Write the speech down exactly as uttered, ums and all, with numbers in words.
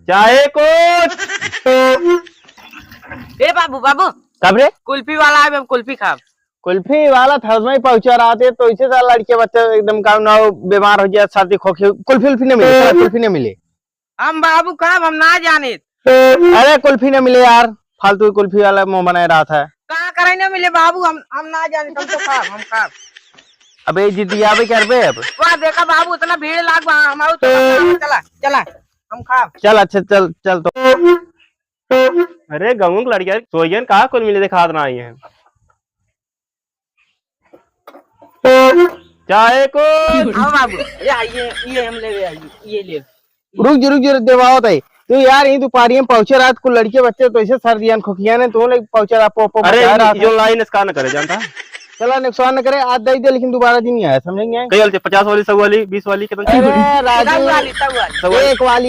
चाहे कुछ। ए बाबू, बाबू। कब रे? कुल्फी वाला आए, हम कुल्फी खाब। कुल्फी वाला थर्मस में पहुंचा रहा थे, तो इसे साला लड़के बच्चे एकदम का ना बीमार हो जाए, सर्दी खोखी, कुल्फी उल्फी नहीं मिले, साला कुल्फी नहीं मिले। हम बाबू खाब, हम ना जानित। अरे कुल्फी नहीं मिले यार, फालतू कुल्फी वाला मुंह बनाए रहा था। का करे ना मिले बाबू, हम, हम ना जानित, हम तो खाब, हम खाब। अबे जिदियाबे करबे अब। वाह देखा बाबू, इतना भीड़ लाग बा, हम आऊ तो चला, चला, चला, हम खाब। चल अच्छा, चल, चल तो। अरे गंगू के लड़किया सोइयन कहाँ कुल मिले देखात ना आई है। चाहे कुछ। आओ बाबू, ये आइए, ये हम ले आइए, ये ले। रुक जो, रुक जो, देवावत है। तू यार, यहीं दोपहरिया में पहुंचे रात को लड़के बच्चे तो ऐसे सर्दियान खोखियान है, तू लोग पहुंचे रात पो, पो अरे बता रहा जो था। लाइन इसका न करे जानता। चला नुकसान न करे, आज दे दे, लेकिन दोबारा दिन नहीं आया, समझेंगे? कई वाली? पचास वाली, सौ वाली, बीस वाली, कितना? अरे राजू, सौ वाली, सौ वाली। सौ वाली। एक वाली